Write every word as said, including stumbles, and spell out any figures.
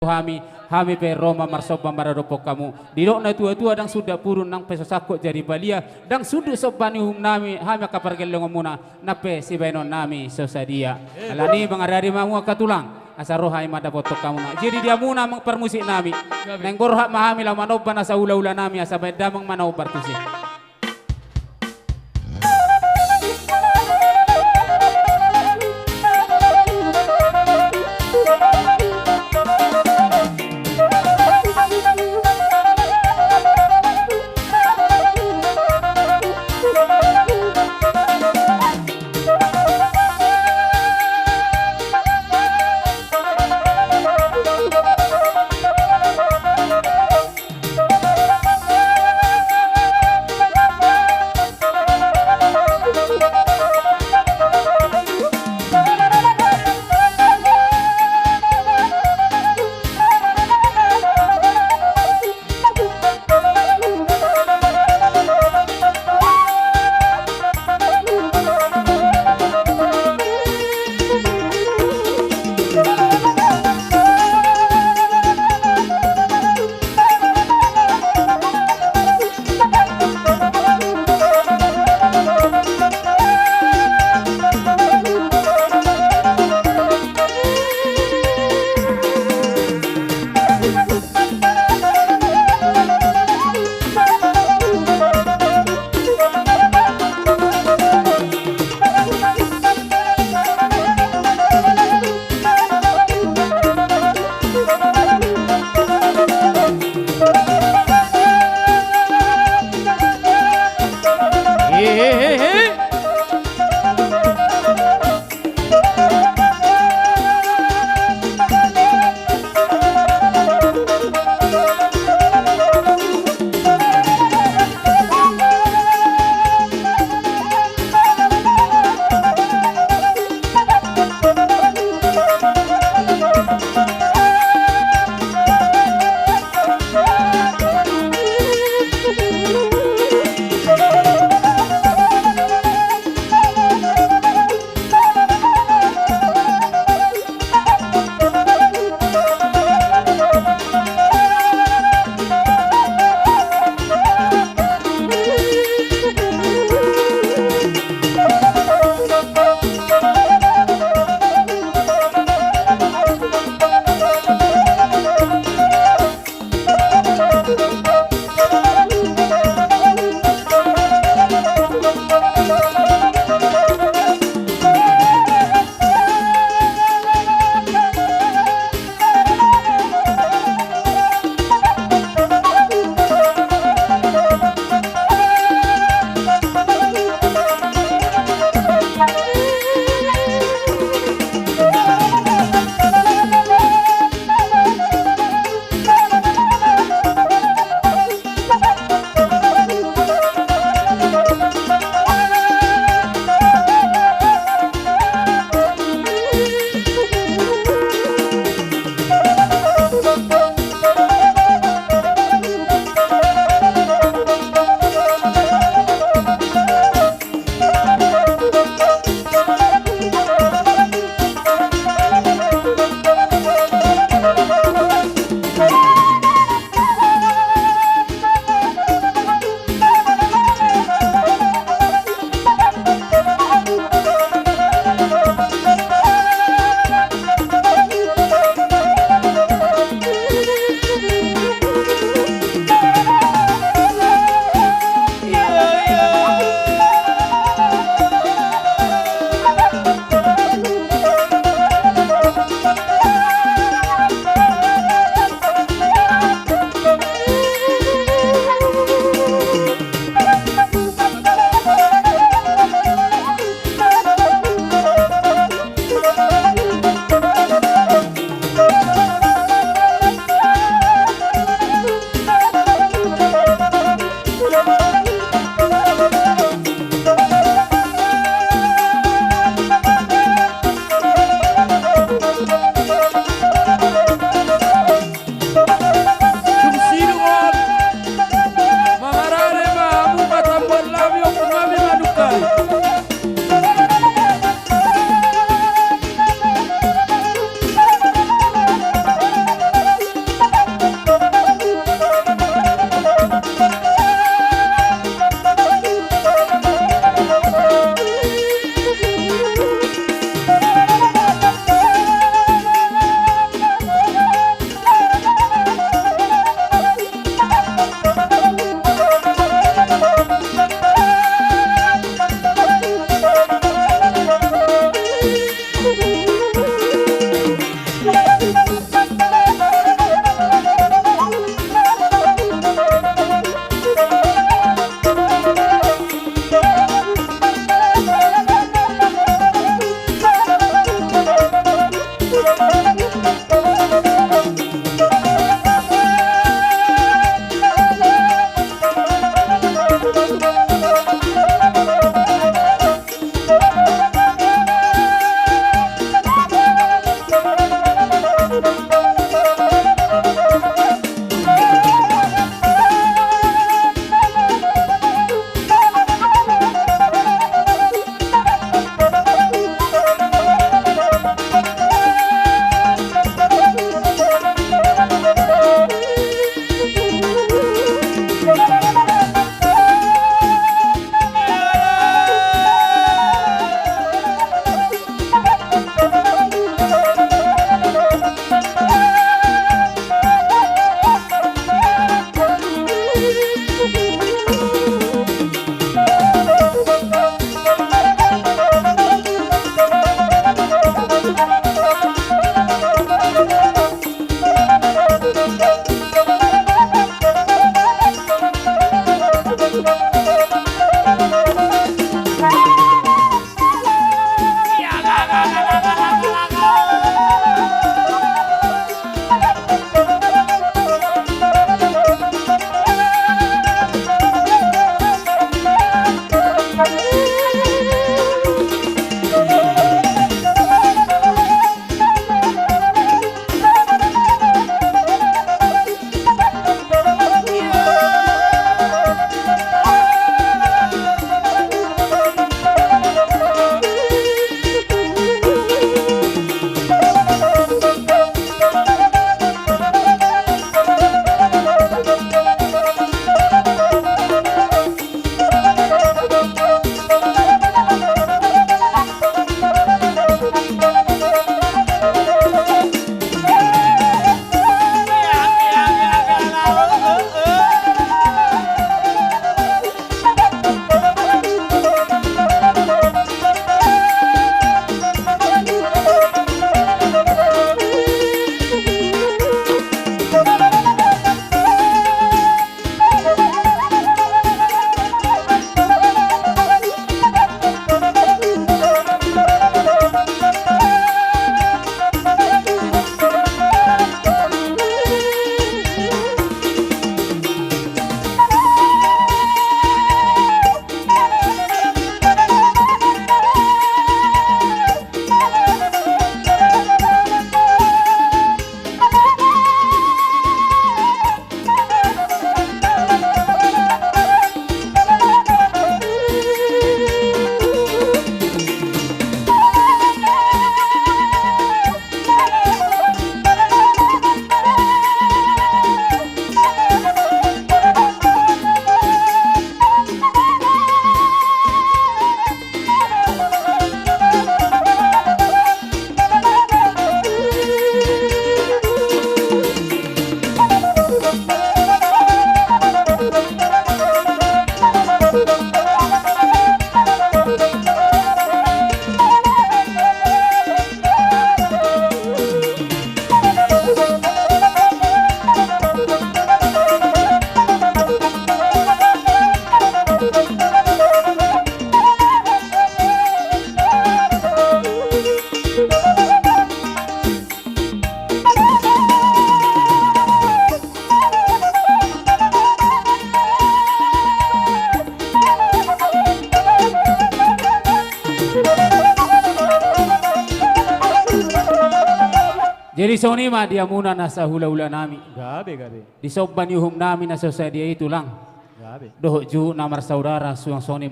hami, hami pe ro ma marsomba maradophon hamu. Didok na tua-tua, ndang sundat purun nang pe so sangkot jadi balian, ndang sundut somba ni uhum nami hami angka pargellengon muna, nang pe sibahenon nami so sadia. Alani i mangaradi ma hamu angka tulang, asa ro hami mandapothon hamuna. Jadi di hamuna amang parmusik nami, naeng borhat ma hami laho manomba nasa hula-hula nami asa bahen damang ma na hombar tusi. Jadi songon i ma di hamuna nasa hulahula nami. Gabe, gabe. Di somba ni uhum nami na so sadia i tulang. Gabe. Dohot juhut na marsaudara suang songon i